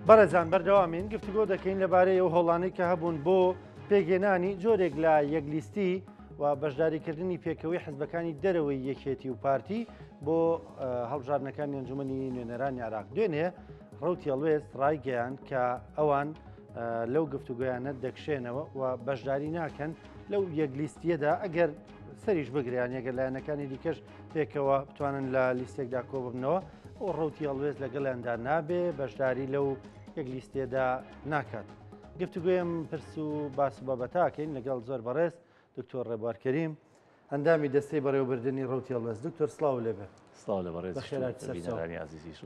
بەڕێزان بەردەوامین گفتوگۆ دەکەین لەبارەی ئەو هەوڵانەی کە هەبوون بۆ پێکهێنانی جۆرێک لە یەکلیستی و بەشداریکردنی پێکەوەی حزبەکانی دەرەوەی یەکێتی و پارتی بۆ هەڵبژاردنەکانی ئەنجومەنی نوێنەرانی عراق دوێنێ ڕوتی هەڵوێست ڕایگەیان کە ئەوان لەو گفتوگۆیانە دەکشێنەوە و بەشداری ناکەن لەو یەکلیستیەدا ئەگەر سەریش بگریان یەگەر لایەنەکانی دیکەش پێکەوە بتوانن لە لیستێکدا کۆببنەوە و ڕوتی هەڵوێست لەگەڵیاندا نابێ بەشداری لەو یەک لیستێدا ناکات. گفتوگوێم پرس و باس و بابەتاکەین لەگەڵ زۆر بەڕێز دکتۆر ڕێبوار کەریم ئەندامی دەستەی بەڕێوەبردنی ڕوتی هەڵوێست. دکتۆر سڵاو لێبێ. سڵاو لە بەڕێز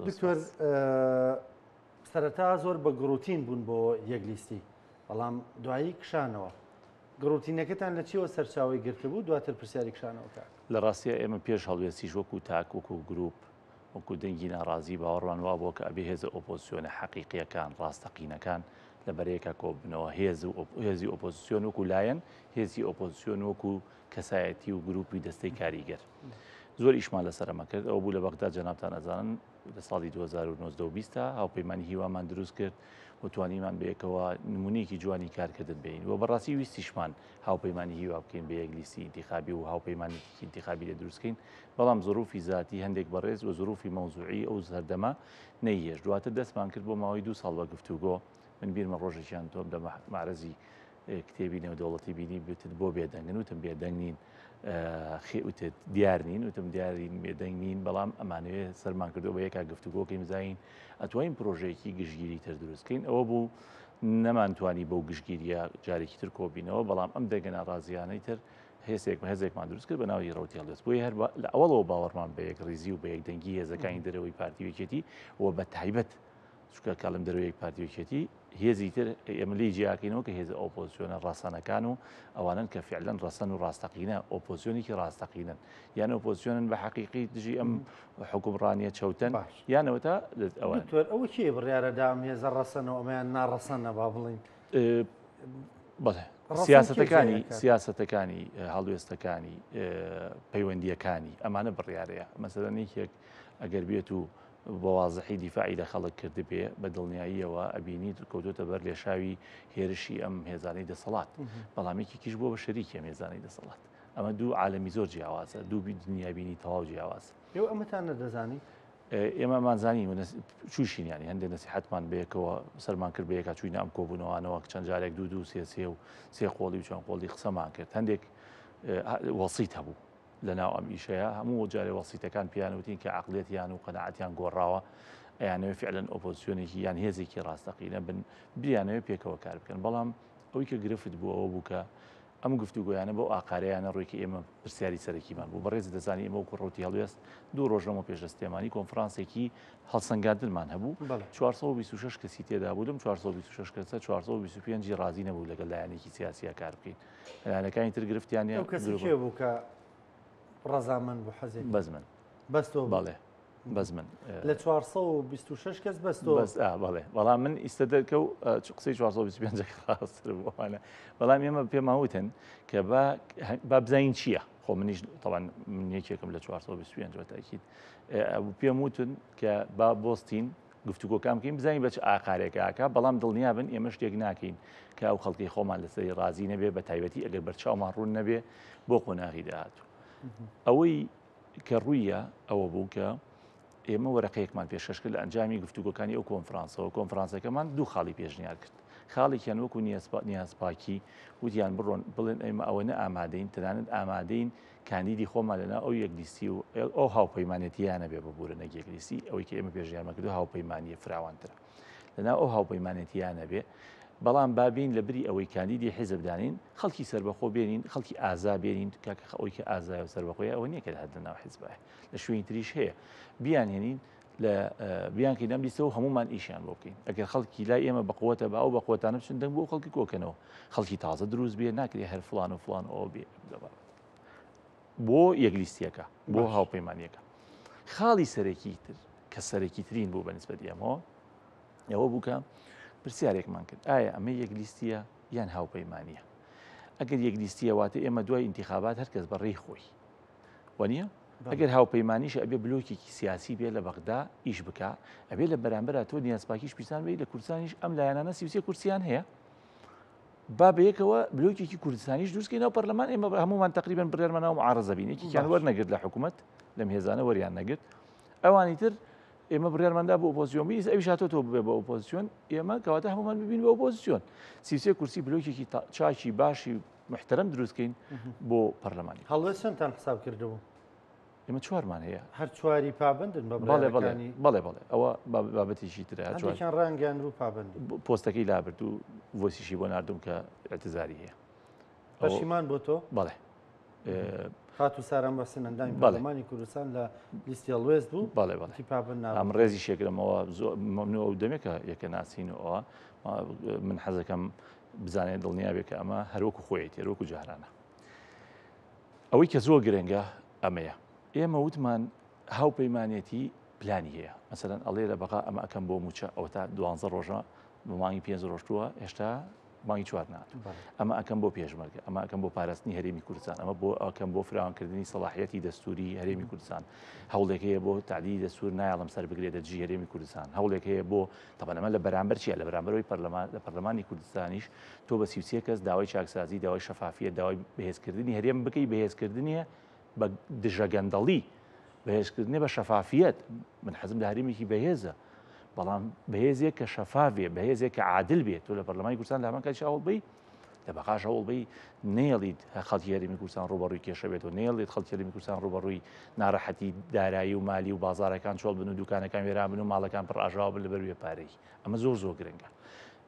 دکتۆر سەرەتا زۆر بە گڕوتین بوون بۆ یەک لیستی بەڵام دوایی کشانەوە. گڕوتینەکەتان لە چیەوە سەرچاوەی گرتبوو دواتر پرسیاری کشانەوەکە؟ لە ڕاستیا ئێمە پێش هەڵوێستیش وەکو تاک وەکو گروپ وەکو دەنگی ناڕازی باوەڕمان وابووە کە ئەبێ هێزە ئۆپۆزسیۆنە حەقیقیەکان ڕاستەقینەکان لە بەرەیەکا کۆببنەوە هێز و هێزی ئۆپۆزسیۆن وەکو لایەن هێزی ئۆپۆزسیۆن وەکو کەسایەتی و گروپی دەستەی کاریگەر زۆر ئیشمان لەسەر ئەمە کرد ئەوە بوو لە بەغدا جەنابتان ئەزانن لە ساڵی 2019 و 20 هاوپەیمانی هیوامان دروست کرد و توانیمان بەیەکەوە نمونەیەکی جوانی کارکردن بین و بەڕاستی ویستیشمان هاوپەیمانی هیوا بکەین بە یەک لیستی ئینتیخابی و هاوپەیمانێکی ئینتیخابی لێ دروستکەین بەڵام زروفی زاتی هەندێک بەڕێز و زروفی مەوزوعی ئەو سەردەمە نەیهێشت دواتر دەستمان کرد بۆ ماوەی دوو ساڵ بە گفتوگۆ من بیرمە ڕۆژێکیان تۆم لە مەعرەزی کتێبی نێودەوڵەتی بینی بتت بۆ بێدەنگن وتم بێدەنگ نین وتت دیار نین وتم دیارین بێدەنگ نین بەڵام ئەمانەوێ سەرمان کردو بە یەکا گفتوگۆکەی بزانین ئەتوانین پرۆژەیەکی گشتگیری تر دروستکەین ئەوە بوو نەمانتوانی بەو گشتگیریە جارێکی تر کۆبینەوە بەڵام ئەم دەنگە ناڕازیانەی تر هێزێک هێزێکمان دروست کرد بە ناوی ڕەوتی هەڵوێست بۆیە هەر لە ئەوەڵەوە باوەڕمان بە یەکڕیزی و بە یەکدەنگی هێزەکانی دەرەوەی پارتی و یەکێتی و بە تایبەت چونکە کاڵم دەرەوەی پارتی و یەکێتی هێزی تر ئێمە لێی جیاکەینەوە کە هێزە ئۆپۆزیسیۆنە ڕەسەنەکان و ئەوانن کە فعلەن ڕەسەن و ڕاستەقینە ئۆپۆزیسیۆنێکی ڕاستەقینەن یان ئۆپۆزیسیۆنن بە حەقیقی دژی ئەم حوکمڕانیە چەوتەن باش یانەوە تا ئەوان. دکتۆر ئەوە کێ بڕیارە دا ئەم هێزە ڕەسەنە و ئەمەیان ناڕەسەنە با بڵێین؟ بەڵێ ڕەسەن کێ سیاسەتەکانی جیای ئەکات؟ سیاسەتەکانی هەڵوێستەکانی پەیوەندییەکانی ئەمانە بڕیارەیە مەسەلەن یەکێک ئەگەر بێت و بە وازحی دیفاعی لە خەڵک کردبێ بە دڵنیاییەوە ئەبینیت کەوتۆتە بەر لێشاوی هێرشی ئەم هێزانەی دەسەڵات بەڵام یەکێکیش بووە بە شەریکی ئەم هێزانەی دەسەڵات ئەمە دوو عالەمی زۆر جیاوازە دوو دنیابینی تەواو جیاواز. ئێوە ئەمەتان نەدەزانی؟ ئێمە ئەمانزانی چووشین ینی هەندێک نەسیحەتمان بەیەکەوە سەرمان کرد بەیەکا چووینە ئەم کۆبوونەوانەوە چەند جارێک دوو دوو سێ سێ و سێ قۆڵی و چەند قۆڵی قسەمان کرد هەندێک وەسیت هەبوو لە ناو ئەم ئیشەیە هەموو جارێ وەسیتەکان پێیان وتین کە عەقڵیەتیان و قەناعەتیان گۆڕاوە ئەیانەوێ فعلەن ئۆپۆزسیۆنێکی یان هێزێکی ڕاستەقینە بن بیانەوێ پێکەوە کار بکەن بەڵام ئەوەی کە گرفت بوو ئەوە بوو کە ئەم گفتوگۆیانە بەو ئاقارەیانە ڕۆی کە ئێمە پرسیاری سەرەکیمان بوو. بەڕێزت دەزانی ئێمە وەکو ڕەوتی هەڵوێست دوو ڕۆژ لەمەو پێش لە سلێمانی کۆنفرانسێکی هەڵسەنگاندنمان هەبوو، 426 کەسی تێدا بوو، لەم 426 کەسە 425 ی ڕازی نەبوو لەگەڵ لایەنێکی سیاسییا کار بکەین. لایەنەکانی تر گرفتیان نییە. ئەو کەسە کێ بوو کە ڕەزامەند بوو حەزێکی؟ بەس من. بەس تۆ بووی؟ بەڵێ. بەس من. لە 426 کەس بەس تۆ؟ بەس بەڵێ. بەڵام من ئیستە دەرکەو قسەی 425 ڕاستتر بوو ئەوانە. بەڵام ئێمە پێمان وتن کە با با بزانین چییە. خۆ منیش تەبعەن من یەکێکم لە 425 بە تاکید. پێم وتن کە با بۆستین گفتوگۆکان بکەین بزانین بە چ ئاقارێکە ئاکا بەڵام دڵنیا بن ئێمە شتێک ناکەین کە ئەو خەڵکی خۆمان لەسەری ڕازی نەبێ بە تایبەتی ئەگەر بەرچاومان ڕوون نەبێ بۆ قۆناغی داهاتوو. ئەوەی کە ڕوویە ئەوە بوو کە ئێمە وەرەقەیەکمان پێشکەش کرد لە ئەنجامی گفتوگۆکانی ئەو کۆنفرانسەوە، کۆنفرانسەکەمان دوو خاڵی پێشنیار کرد، خاڵێکیان وەکو نیازپاکی وتیان بڕۆن بڵێن ئێمە ئەوەنە ئامادەین، تەنانەت ئامادەین کاندیدی خۆمان لەناو ئەو یەک لیستی و ئەو هاوپەیمانێتییانە بێ، ببورە نەک یەک لیستی، ئەوەی کە ئێمە پێشنیارمان کردووە هاوپەیمانییە فراوانترە، لەناو ئەو هاوپەیمانێتییانە بێ، بەڵام با بێین لە بری ئەوەی کاندیدی حیزب دانێین، خەڵکی سەربەخۆ بێنین، خەڵکی ئازا بێنین، کاکە ئەوەی کە ئازایە و سەربەخۆیە ئەوە نییە کە هەر لەناو حیزبایە، لە شوێنی تریش هەیە، بیانهێنین لە بیانکەین ئەم لیستەوە هەمومان ئیشیان بۆ بکەین. ئەگەر خەڵکی لای ئێمە بەقوەتە با ئەو بەقوەتانە بچن دەنگ بۆ خەڵکی کۆکەنەوە، خەڵکی تازە دروست بێ، ناکرێ هەر فڵان و فڵان ئەوە بێ بۆ یەک لیستیەکە، بۆ هاوپەیمانیەکە. خاڵی سەرەکی تر کە سەرەکی ترین بوو بە نسبەت ئێمەوە ئەوە بوو کە پرسیارێکمان کرد ئایا ئەمە یەک لیستیە یان هاوپەیمانیە؟ ئەگەر یەک لیستیە واتە ئێمە دوای ئینتیخابات هەر کەس بە ڕێی خۆی وەنیە؟ ئەگەر هاوپەیمانیش ئەبێ بلۆکێکی سیاسی بێ لە بەغدا ئیش بکا، ئەبێ لە بەرامبەرا تۆ نیازپاکیش پیسان بی لە کوردستانیش ئەم لایەنانە 33 کورسیان هەیە. با بەیەکەوە بلۆکێکی کوردستانیش دروستکەین ناو پەرلەمان ئێمە هەمومان تقریبا بڕیارمان ناو معارەزە بین یەکێکیان وەرنەگرت لە حکوومەت لەم هێزانە وەریان نەگرت ئەوانی تر ئێمە بڕیارماندا بۆ ئۆپۆزیسیۆن بین ئەویش هاتۆ تۆ ببێ بە ئۆپۆزیسیۆن ئێمە کەواتە هەمومان ببین بە ئۆپۆزیسیۆن 33 کورسی بلۆکێکی چاکی باشی محتەرەم دروستکەین بۆ پەرلەمانی. هەڵوێست چەندتان حساب کردبوو؟ ئێمە چوارمان هەیە. هەر چواری پابەندن بە بەڵێ بەڵێ بەڵێ بەڵێ ئەوە بابەتێکی ترە. هەندێکیان ڕایانگەیاندبوو پابەندن. پۆستەکەی لابرد و ڤۆیسیشی بۆ ناردوم کە ئیعتزاری هەیە. پەشیمان بۆ تۆ؟ بەڵێ. خاتوو سارا موحسن ئەندامی پەرلەمانی کوردستان لە لیستی هەڵوێست بوو. بەڵێ بەڵێ. پابەند نابوو. ئەم ڕێزی شێکرمەوە زۆر ممنوع ئەو دەمێکە یەکە ناسین و ئەوە من حەزەکەم بزانێت دڵنیا بێت کە ئەمە هەروەکو خۆیەتی هەروەکو جارانە. ئەوەی کە زۆر گرنگە ئەمەیە ئێمە وتمان هاوپەیمانێتی پلانی هەیە مەسەلەن ئەڵێ لە بەغا ئەمە ئەکەم بۆ موچە ئەوە تا دوانزە ڕۆژە بە مانگی پێنج ڕۆشتووە هێشتا مانگی چوار ناتوو ئەمە ئەکەم بۆ پێشمەرگە ئەمە ئەکەم بۆ پاراستنی هەرێمی کوردستان ئەمە بۆ ئەکەم بۆ فراوانکردنی سەڵاحیەتی دەستوری هەرێمی کوردستان هەوڵێک هەیە بۆ تعدیلی دەستور نایەڵم سەر بگرێتە دژی هەرێمی کوردستان هەوڵێک هەیە بۆ تەبەن ئەمە لە بەرامبەر چیە لە بەرامبەرەوەی پەرلەمان لە پەرلەمانی کوردستانیش تۆ بە 33 کەس داوای چاکسازی داوای شەفافیەت داوای بەهێزکردنی هەرێم بکەی بەهێزکردنیە بە دژە گەندەڵی بەهێزکردنی بە شەفافیەت من حەزم لە هەرێمێکی بەهێزە بەڵام بەهێزێک کە شەفاف بێ بەهێزێک کە عادل بێت تۆ لە پەرلەمانی کوردستان لە هەمان کاتیش هەوڵ بەی لە بەغاش هەوڵ بەی نێڵیت خەڵکی هەرێمی کوردستان ڕووبەڕووی کێشە بێت و نێڵیت خەڵکی هەرێمی کوردستان ڕووبەڕووی ناڕەحەتی دارایی و مالی و بازارەکان چۆڵ بن و دوکانەکان وێران بن و ماڵەکان پڕ ئاژاوە بن لەبەر بێ پارەی ئەمە زۆر زۆر گرنگە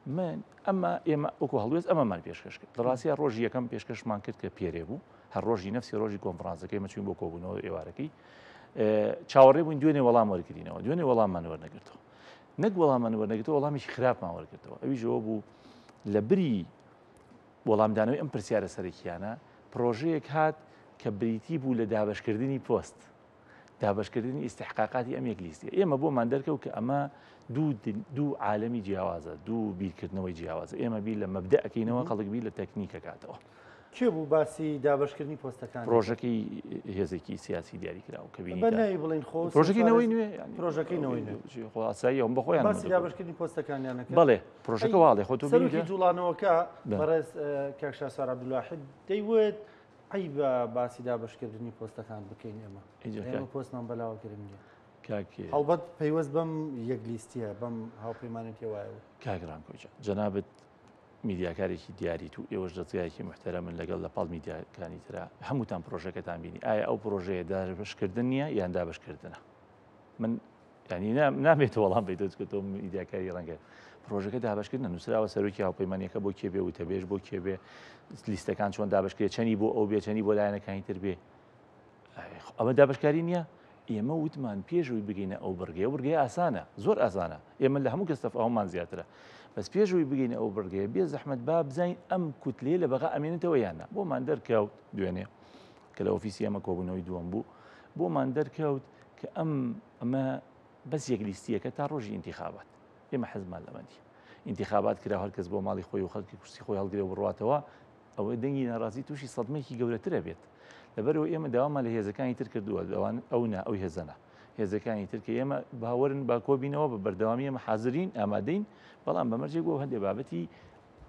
من ئەمە ئێمە وەکو هەڵوێست ئەمەمان پێشکەش کرد لە ڕاستیا ڕۆژی یەکەم پێشکەشمان کرد کە پێرێ بوو هەر ڕۆژی نەفسی ڕۆژی کۆنفرانسەکەی مە چوین بۆ کۆبوونەوە ئێوارەکەی چاوەڕێ بووین دوێنێ وەڵام وەرگرینەوە دوێنێ وەڵاممان وەرنەگرتەوە نەک وەڵامان وەرنەگرتەوە وەڵامێکی خراپمان وەرگرتەوە ئەویش ئەوە بوو لە بری وەڵامدانەوەی ئەم پرسیارە سەرەکیانە پرۆژەیەک هات کە بریتی بوو لە دابەشکردنی پۆست دابەشکردنی ئیستحقاقاتی ئەم یەک لیستیە ئێمە بۆمان دەرکەوت کە ئەمە دوو عالەمی جیاوازە دوو بیرکردنەوەی جیاوازە ئێمە بیر لە مەبدە ئەکەینەوە خەڵک بیر لە تەکنیکەکاتەوە. کێ بوو باسی دابەشکردنی پۆستەکان؟ پرۆژەکەی هێزێکی سیاسی دیاریکراو کە بینی بە ناوی بڵین خۆ پرۆژەکەی نەوەی نوێ پرۆژەکەی نەوەی نوێ خۆ ئاسایی ئەوم بە خۆیان باسی دابەشکردنی پۆستەکانیان نەکرد بەڵێ پرۆژەکە واڵێ خۆ تۆ سەرۆکی جوڵانەوەکە بەڕێز کاک شاسوار عەبدولواحید دەیوت عەیبە باسی دابەشکردنی پۆستەکان بکەین ئێمە ئێمە پۆستمان بەلاوە گرنگ نییە هەڵبەت پەیوەست بەم یەک لیستیە بەم هاوپەیمانێتیە وایە کاک ڕانکۆ گیان جەنابت میدیاکارێکی دیاریت و ئێوەش دەزگایەکی محتەرەمن لەگەڵ لە پاڵ میدیاکانی ترا هەمووتان پرۆژەکەتان بینی ئایا ئەو پرۆژەیە دابەشکردن نییە یان دابەشکردنە من ینی نامێت وەڵام بیت چکە تۆ میدیاکاری ڕەنگە پرۆژەکە دابشکردنە نووسراوە سەرۆکی هاوپەیمانیەکە بۆ کێ بێ وتەبێژ بۆ کێ بێ لیستەکان چۆن دابشکرێت چەنی بۆ ئەو بێ چەنی بۆ لایەنەکانی تر بێ ئەمە دابەشکاری نییە؟ ئێمە وتمان پێش ئەوەی بگەینە ئەو بڕگەیە، ئەو بڕگەیە ئاسانە، زۆر ئاسانە، ئێمە لە هەموو کەس تەفاهوممان زیاترە، بەس پێش ئەوەی بگەینە ئەو بڕگەیە بێ زەحمەت با بزانین ئەم کوتلەیە لە بەغا ئەمێنێتەوە یان نا. بۆمان دەرکەوت دوێنێ کە لە ئۆفیسی ئێمە کۆبوونەوەی دووەم بوو، بۆمان دەرکەوت کە ئەم ئەمە بەس یەک لیستییەکە تا ڕۆژی ئینتیخابات. ئێمە حەزمان لەمە نییە. ئینتیخابات کرا هەر کەس بۆ ماڵی خۆی و خەڵکی کورسی خۆی هەڵگرێ و بڕواتەوە، ئەوە دەنگی ناڕازی تووشی سەدمێکی گەورەترە بێت لەبەرەوە ئێمە داوامان لە هێزەکانی تر کردووە ئەوان ئەو نا ئەو هێزەنا هێزەکانی تر کە ئێمە باوەرن با کۆبینەوە بە بەردەوامی ئێمە حازرین ئامادەین بەڵام بە مەرجێک بۆ هەندێک بابەتی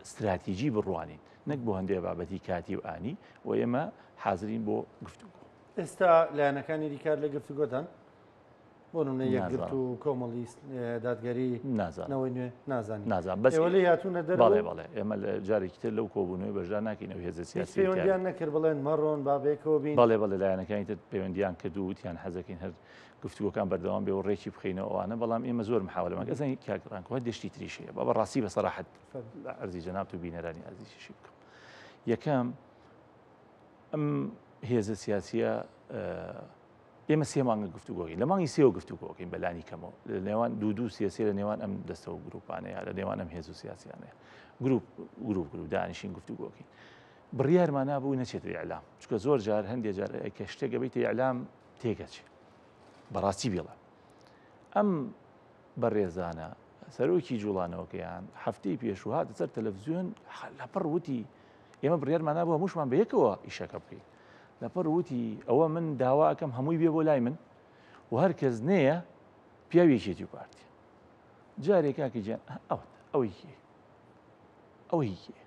استراتیجی بڕوانین نەک بۆ هەندێک بابەتی کاتی و ئانی و ئێمە حازرین بۆ گفتوگۆ. ئێستا لایەنەکانی دیکار لە گفتوگۆدان؟ بۆ نمونە یەکگرتوو و کۆمەڵی دادگەری نەوەی نوێ نازانین نازان بەس ئێوە لێی هاتوونە دەرەوە بەڵێ بەڵێ ئێمە لە جارێکی تر لەو کۆبوونەوەی بەشدار ناکەین ئەو هێزە هیچ سیاسیەی پەیوەندیان نەکرد بڵێن مەڕۆن با بەیەکەوە بین بەڵێ بەڵێ لایەنەکانی تر پەیوەندیان کرد و وتیان حەزەکەین هەر گفتوگۆکان بەردەوام بێ و ڕێکی بخەینەوە ئەوانە بەڵام ئێمە زۆر محاولەمان کرد ئەزانی کاک ڕانکۆ هەندێ شتی تریش هەیە با بە ڕاستی بە سەراحەت عەرزی جەنابت و بینەرانی ئازیزیشی بکەم یەکەم ئەم هێزە سیاسیە ئێمە سێ مانگە گفتوگۆکەین لە مانگی سێوە گفتوگۆکەین بە لانی کەمەوە لە نێوان دوو دوو سێ سێ لە نێوان ئەم دەستە و گروپانەیە لە نێوان ئەم هێز و سیاسیانەیە گروپ گروپ گروپ دانیشین گفتوگۆکەین بڕیارمان نابوو نەچێتە ئیعلام چونکە زۆر جار هەندێک جار کە شتێک ئەبیتە ئیعلام تێکەچێ بەڕاستی بێڵە ئەم بەڕێزانە سەرۆکی جوڵانەوەکەیان هەفتەی پێشوو هاتە سەر تەلەڤزیۆن لەپڕ وتی ئێمە بڕیارمان نابوو هەمووشمان بەیەکەوە ئیشەکە بکەین. لەپڕ وتی ئەوە من داوا ئەکەم هەمووی بێ بۆ لای من و هەر کەس نەیە پیاوی یەکێتی و پارتی. جارێ کاکە گیان ئەوە ئەوەی کێ ئەوەی کێ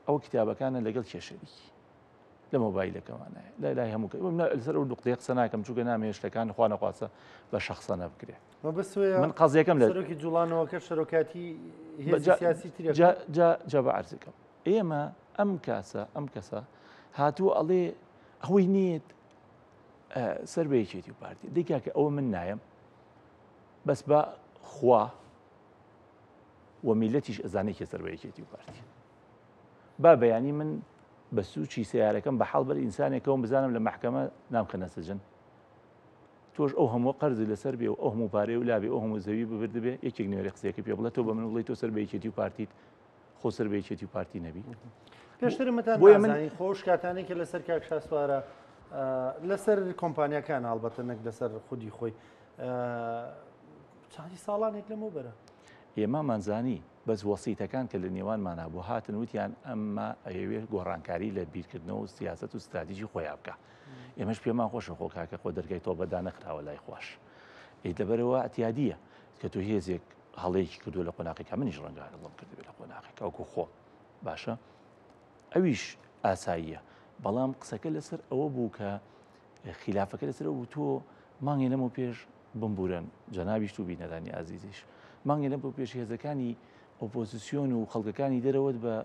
ئەوە کتابەکانە لەگەڵ کێشەریکی لە مۆبایلەکەمانایە لای لای هەموو کە لەسەر ئەو نقطەیە قسە ناکەم چونکە نامەوێت شتەکان خوا نەخواستە بە شەخسەنە بکرێ من قەزیەکەم لە سەرۆکی جوڵانەوەکە سەرۆکاتی سیاسی جا جا جا بە عەرزەکەم ئێمە ئەم کاسە ئەم کەسە هاتووە ئەڵێ ئەوەی نیت سەر بە یەکێتی و پارتی دیکە کە ئەوە من نایم بەس بە خوا و میلەتیش ئەزانێت کێ سەر بە یەکێتی و پارتی با بەیانی من بە سوچی سیارەکەم بە حاڵ بەر ئینسانێکەوەم بزانم لە مەحکەمە نامخەنە سجن تۆش ئەو هەموو قەرزی لەسەر بێ و ئەو هەموو پارەی و لابێ ئەو هەموو زەوی ببردبێ یەکێک نوێری قسەیەکە پێ بڵێ تۆ بە من بڵێ تۆ سەر بە یەکێتی و پارتیت خۆ سەر بە یەکێتی و پارتی نەبی پێشتر متان بۆیە من خۆش کاتانێک کە لەسەر کاک شاسوارە لەسەر کۆمپانیەکان هەڵبەتە نەک لەسەر خودی خۆی چاندی ساڵانێک لەمەوبەرە ئێمەمان زانی بەس وەسیتەکان کە لە نێوانمانا بوو هاتن وتیان ئەمە ئەیەوێت گۆڕانکاری لە بیرکردنەوە و سیاسەت و ستراتیژی خۆیان بکا. ئێمەش پێمان خۆشە خۆ کاکە خۆ دەرگای تۆبە دانەخراوە لای خواش. ئەی لەبەرەوە ئەتیادیە کە تۆ هێزێک هەڵەیەکی کردووە لە قۆناقێکا منیش ڕەنگە هەڵەم کردبێ لە قۆناقێک وەکو خۆم باشە ئەویش ئاساییە بەڵام قسەکە لەسەر ئەوە بوو کە خیلافەکە لەسەر ئەوە بوو تۆ مانگێ لەمەو پێش بمبورن جەنابیشت و بینەرانی ئازیزیش مانگێ لەمەو پێش هێزەکانی ئۆپۆزیسیۆن و خەڵکەکانی دەرەوەت بە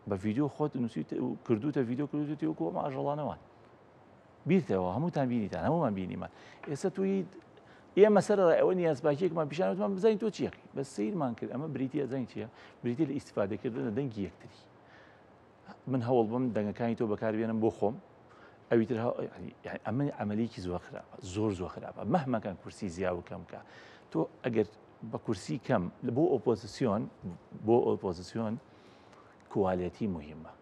بە ڤیدیۆ خۆت نووسیت کردوتە ڤیدیۆ کردوتە وەکو ئەم ئاژەڵانەوان بیرتەوە هەمووتان بینیتان هەمومان بینیمان ئێستا توی ئێمە سەر ئەوە نیازپاکیەکمان پیشان وتمان بزانین تۆ چیەکەی بەس سەیرمان کرد ئەمە بریتە زانین چییە بریتە لە ئیسفادەکردن لە دەنگی یەکتری من هەوڵ بم دەنگەکانی تۆ بەکاربێنم بۆ خۆم ئەوی تر ئەمە عملیکی زۆر خراپە زۆر زۆر خراپە مەهمەکان کورسی زیا و کەم کە تۆ ئەگەر بە کورسی کەم بۆ ئۆپۆزیسیۆن بۆ ئۆپۆزیسیۆن quality مهمە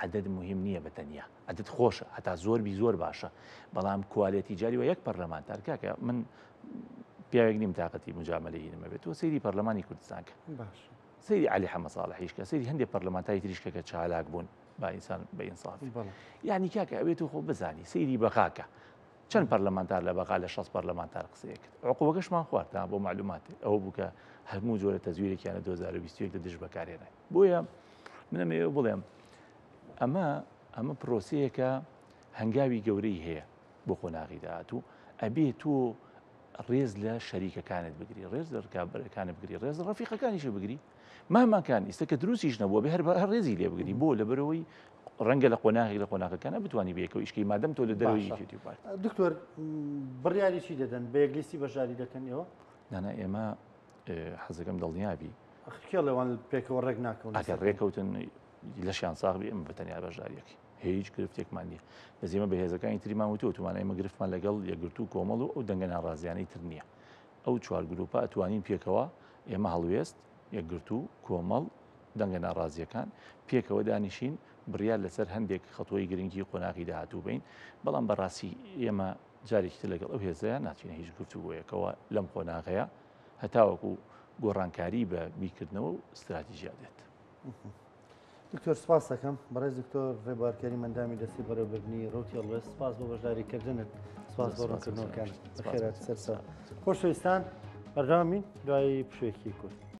عدد مهم نییە بە تەنیا عدد خۆشە هەتا زۆر بی زۆر باشە بەڵام quality جاری وە یەک پەرلەمانتار کاکە من پیاوێک نیم تاقەتی مجاملەی نمەبێت تۆ سەیری پەرلەمانی کوردستان کە باش سەیری عەلی حەمە ساڵحیش کە سەیری هەندێک پەرلەمانتاری تریش کە کە چالاک بوون با ئینسان بە ئینساف یعنی کاکە ئەوێت و خۆ بزانی سەیری بەغاکە چەند پەرلەمانتار لە بەغا لە 6 پەرلەمانتار قسەیە کرد عقوبەکەشمان خوارد بۆ معلومات ئەوە بوو کە هەموو جۆرە تەزویرێکیان لە 2021 لە دژ بەکارهێنای بۆیە منەمەوە بڵێم ئەمە ئەمە پرۆسەیەکە هەنگاوی گەورەی هەیە بۆ قۆناغی داهاتوو ئەبێ تۆ ڕێز لە شەریکەکانت بگری ڕێز لە ڕکابەرەکانت بگری ڕێز لە ڕەفیقەکانیشی بگری ماماکان ئیستا کە دروستیش نەبووە بێ هەر هەر ڕێزی لێ بگری بۆ لەبەرەوەی ڕەنگە لە قۆناغێک لە قۆناغەکانە بتوانی بەیەکەوە ئیشکەی مادەم تۆ لە دەرەوەی یەکێتی و پارتی. دکتۆر بڕیاری چی دەدەن بە یەک لیستی بەشداری دەکەن ئێوە؟ نانا ئێمە حەزەکەم دڵنیابی ئەخر کێ لەوان پێکەوە ڕێک ناکەون ئەگەر ڕێکەوتن لەشیان ساغ بی ئێمە بە تەنیا بەشداریەکەی هیچ گرفتێکمان نییە بەس ئێمە بە هێزەکانی تریمان وتووە وتومانە ئێمە گرفتمان لەگەڵ یەکگرتوو و کۆمەڵ و ئەو دەنگە ناڕازیانەی تر نییە ئەو چوار گروپە ئەتوانین پێکەوە ئێمە هەڵوێست یەکگرتوو کۆمەڵ دەنگە ناڕازیەکان پێکەوە دانیشین بڕیار لەسەر هەندێک خەتۆی گرنگی قۆناغی داهاتوو بین بەڵام بەڕاستی ئێمە جارێکی تر لەگەڵ ئەو هێزەیە ناچینە هیچ گفتوگۆیەکەوە لەم قۆناغەیە هەتاوەکو گۆڕانکاری بە بیرکردنەوە و ستراتیژیا دێت. دکتۆر سپاس دەکەم بەڕێز دکتۆر ڕێبوار کەریم ئەندامی دەستی بەڕێوەبردنی ڕەوتی هەڵوێست سپاس بۆ بەشداریکردنت سپاس بۆ ڕوونکردنەوەکانت بەخێرات سەرچاو خۆشەویستان بەردەوامین دوای پشوویەکی کورت.